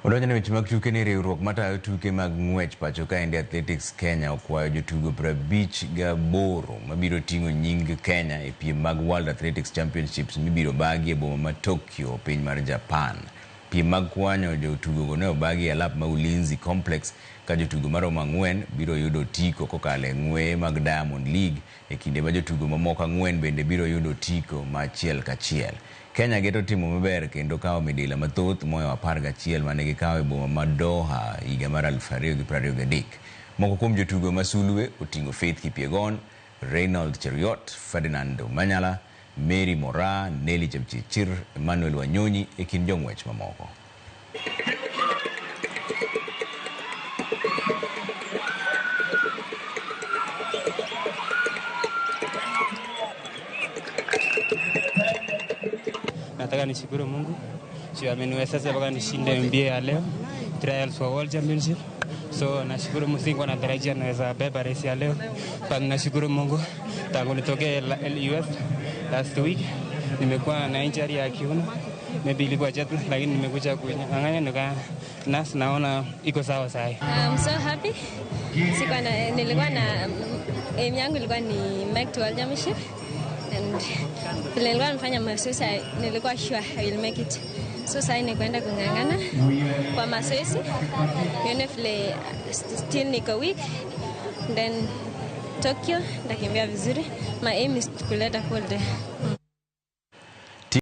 Odonjo ne weche mag tuke ni riwruok matayo tuke mag ng'wech pacho kaendi Athletics Kenya okwayo jotugo 58 mabiro ting'o nying Kenya e piem mag World Athletics Championships mibiro bagi e boma ma Tokyo, piny mar Japan. Piem mag kwanyo jotugogo ne obagi e alap ma Ulinzi Complex ka jotugo maromo 4 biro yudo otiko kokalo e ng'weye mag Diamond League e kinde ma jotugo mamoko 4 bende biro yudo otiko ma achiel kachiel. Kenya geto timo maber kendo kawo midila mathoth mohewo 11 mane gikawo e boma ma Doha higa mar 2023. Moko kuom jotugo ma sulwe oting'o Faith Kipyegon, Reynold Cheruiyot, Ferdinand Omanyala, Mary Moraa, Nelly Chepchirchir, Emmanuel Wanyonyi e kind jong'wech mamoko. Nataka nishukuru Mungu juu ameniwezesha mpaka nishinde mbio ya leo trials for World Championship. So nashukuru Mungu, sikuwa natarajia naweza beba race ya leo, but nashukuru Mungu tangu nitokee US last week nimekuwa na injury ya kiuno, maybe ilikuwa jet lag, lakini nimekuja kunyang'anya nika nas naona iko sawa sahi. I'm so happy. Sikuwa na, nilikuwa na aim yangu ilikuwa ni make to World Championship and vile nilikuwa nafanya mazoezi nilikuwa sure I will make it. So sasa ni kwenda kung'ang'ana kwa mazoezi nione vile still niko weak, then Tokyo nitakimbia vizuri. My aim is kuleta gold.